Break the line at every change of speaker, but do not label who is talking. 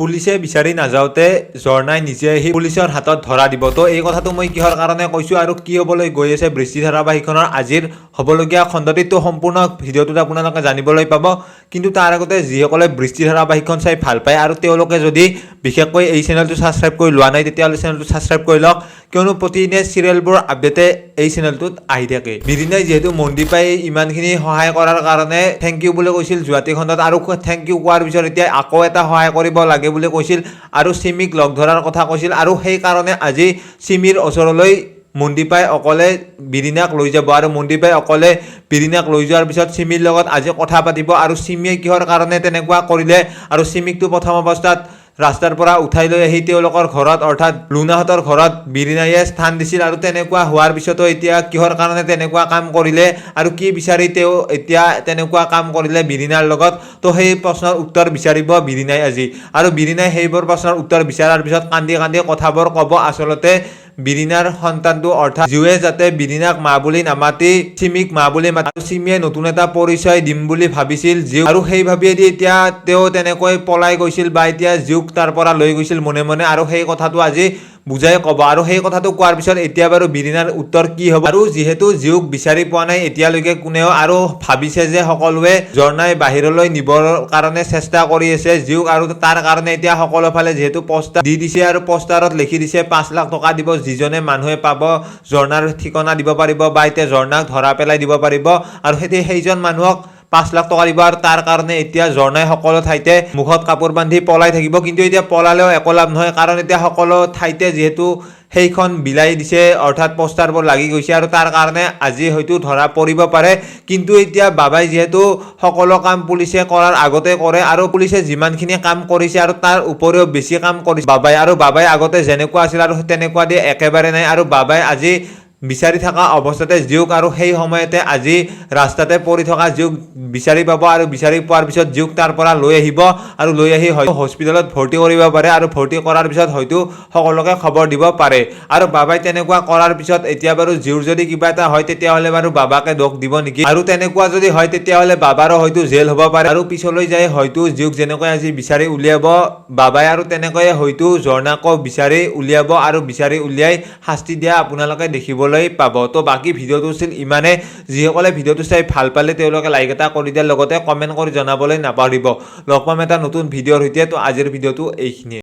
পুলিচে বিচাৰি নাযাওঁতে ঝৰ্ণাই নিজে আহি পুলিচৰ হাতত ধৰা দিব। তো এই কথাটো মই কিহৰ কাৰণে কৈছোঁ আৰু কি হ'বলৈ গৈ আছে বৃষ্টি ধাৰাবাহিকখনৰ আজিৰ হ'বলগীয়া খণ্ডটিত সম্পূৰ্ণ ভিডিঅ'টোত আপোনালোকে জানিবলৈ পাব। কিন্তু তাৰ আগতে যিসকলে বৃষ্টি ধাৰাবাহিকখন চাই ভাল পায় আৰু তেওঁলোকে যদি বিশেষকৈ এই চেনেলটো ছাবস্ক্ৰাইব কৰি লোৱা নাই, তেতিয়াহ'লে চেনেলটো ছাবস্ক্ৰাইব কৰি লওক, কিয়নো প্ৰতিদিনে চিৰিয়েলবোৰ আপডেটে এই চেনেলটোত আহি থাকে। বিৰিণাই যিহেতু মন্দিপাই ইমানখিনি সহায় কৰাৰ কাৰণে thank U বুলি কৈছিল যোৱাটি খণ্ডত, আৰু thank U কোৱাৰ পিছত এতিয়া আকৌ এটা সহায় কৰিব লাগে বুলি কৈছিল আৰু চিমিক লগ ধৰাৰ কথা কৈছিল। আৰু সেইকাৰণে আজি চিমিৰ ওচৰলৈ মন্দিপাই অকলে বিৰিণাক লৈ যাব আৰু মন্দিপাই অকলে বিৰিণাক লৈ যোৱাৰ পিছত চিমিৰ লগত আজি কথা পাতিব আৰু চিমিয়ে কিহৰ কাৰণে তেনেকুৱা কৰিলে আৰু চিমিকটো প্ৰথম অৱস্থাত ৰাস্তাৰ পৰা উঠাই লৈ আহি তেওঁলোকৰ ঘৰত, অৰ্থাৎ লুনাহঁতৰ ঘৰত বিৰিণায়ে স্থান দিছিল আৰু তেনেকুৱা হোৱাৰ পিছতো এতিয়া কিহৰ কাৰণে তেনেকুৱা কাম কৰিলে আৰু কি বিচাৰি তেওঁ এতিয়া তেনেকুৱা কাম কৰিলে বিৰিণাৰ লগত, তো সেই প্ৰশ্নৰ উত্তৰ বিচাৰিব বিৰিণাই আজি। আৰু বিৰিণাই সেইবোৰ প্ৰশ্নৰ উত্তৰ বিচাৰাৰ পিছত কান্দি কান্দি কথাবোৰ ক'ব। আচলতে বিৰিণাৰ সন্তানটো, অৰ্থাৎ জীৱে যাতে বিৰিণাক মা বুলি নামাতি চিমিক মা বুলি মাতি, আৰু চিমিয়ে নতুন এটা পৰিচয় দিম বুলি ভাবিছিল জীউ, আৰু সেই ভাবিয়েদি এতিয়া তেওঁ তেনেকৈ পলাই গৈছিল বা এতিয়া জীউক তাৰ পৰা লৈ গৈছিল মনে মনে, আৰু সেই কথাটো আজি বুজাই ক'ব। আৰু সেই কথাটো কোৱাৰ পিছত এতিয়া বাৰু বিৰিণাৰ উত্তৰ কি হ'ব? আৰু যিহেতু জীউক বিচাৰি পোৱা নাই এতিয়ালৈকে কোনেও আৰু ভাবিছে যে সকলোৱে ঝৰ্ণাই বাহিৰলৈ নিবৰ কাৰণে চেষ্টা কৰি আছে জীউক, আৰু তাৰ কাৰণে এতিয়া সকলো ফালে যিহেতু পোষ্টাৰ দি দিছে আৰু পোষ্টাৰত লিখি দিছে 5 লাখ টকা দিব যিজনে মানুহে পাব, ঝৰ্ণাৰ ঠিকনা দিব পাৰিব বা এতিয়া ঝৰ্ণাক ধৰা পেলাই দিব পাৰিব, আৰু সেইজন মানুহক 5 লাখ টকা দিব। আৰু তাৰ কাৰণে এতিয়া ঝৰ্ণাই সকলো ঠাইতে মুখত কাপোৰ বান্ধি পলাই থাকিব। কিন্তু এতিয়া পলালেও একো লাভ নহয়, কাৰণ এতিয়া সকলো ঠাইতে যিহেতু সেইখন বিলাই দিছে, অৰ্থাৎ পোষ্টাৰবোৰ লাগি গৈছে, আৰু তাৰ কাৰণে আজি হয়তো ধৰা পৰিব পাৰে। কিন্তু এতিয়া বাবাই যিহেতু সকলো কাম পুলিচে কৰাৰ আগতে কৰে আৰু পুলিচে যিমানখিনি কাম কৰিছে আৰু তাৰ উপৰিও বেছি কাম কৰিছে বাবাই, আৰু বাবাই আগতে যেনেকুৱা আছিল আৰু তেনেকুৱা দি একেবাৰে নাই। আৰু বাবাই আজি বিচাৰি থকা অৱস্থাতে জীউক আৰু সেই সময়তে আজি ৰাস্তাতে পৰি থকা জীউক বিচাৰি পাব আৰু বিচাৰি পোৱাৰ পিছত জীউক তাৰ পৰা লৈ আহিব আৰু লৈ আহি হয়তো হস্পিটেলত ভৰ্তি কৰিব পাৰে আৰু ভৰ্তি কৰাৰ পিছত হয়তো সকলোকে খবৰ দিব পাৰে। আৰু বাবাই তেনেকুৱা কৰাৰ পিছত এতিয়া বাৰু জীউৰ যদি কিবা এটা হয়, তেতিয়াহ'লে বাৰু বাবাকে দোষ দিব নেকি? আৰু তেনেকুৱা যদি হয়, তেতিয়াহ'লে বাবাৰো হয়তো জেল হ'ব পাৰে। আৰু পিছলৈ যাই হয়তো জীউক যেনেকৈ আজি বিচাৰি উলিয়াব বাবাই, আৰু তেনেকৈয়ে হয়তো ঝৰ্ণাকো বিচাৰি উলিয়াব আৰু বিচাৰি উলিয়াই শাস্তি দিয়া আপোনালোকে দেখিবলৈ পাব। তো বাকী ভিডিঅ'টো আছিল ইমানে। যিসকলে ভিডিঅ'টো চাই ভাল পালে, তেওঁলোকে লাইক এটা কৰি দিয়াৰ লগতে কমেণ্ট কৰি জনাবলৈ নাপাহৰিব। লগ পাম এটা নতুন ভিডিঅ'ৰ সৈতে। তো আজিৰ ভিডিঅ'টো এইখিনিয়ে।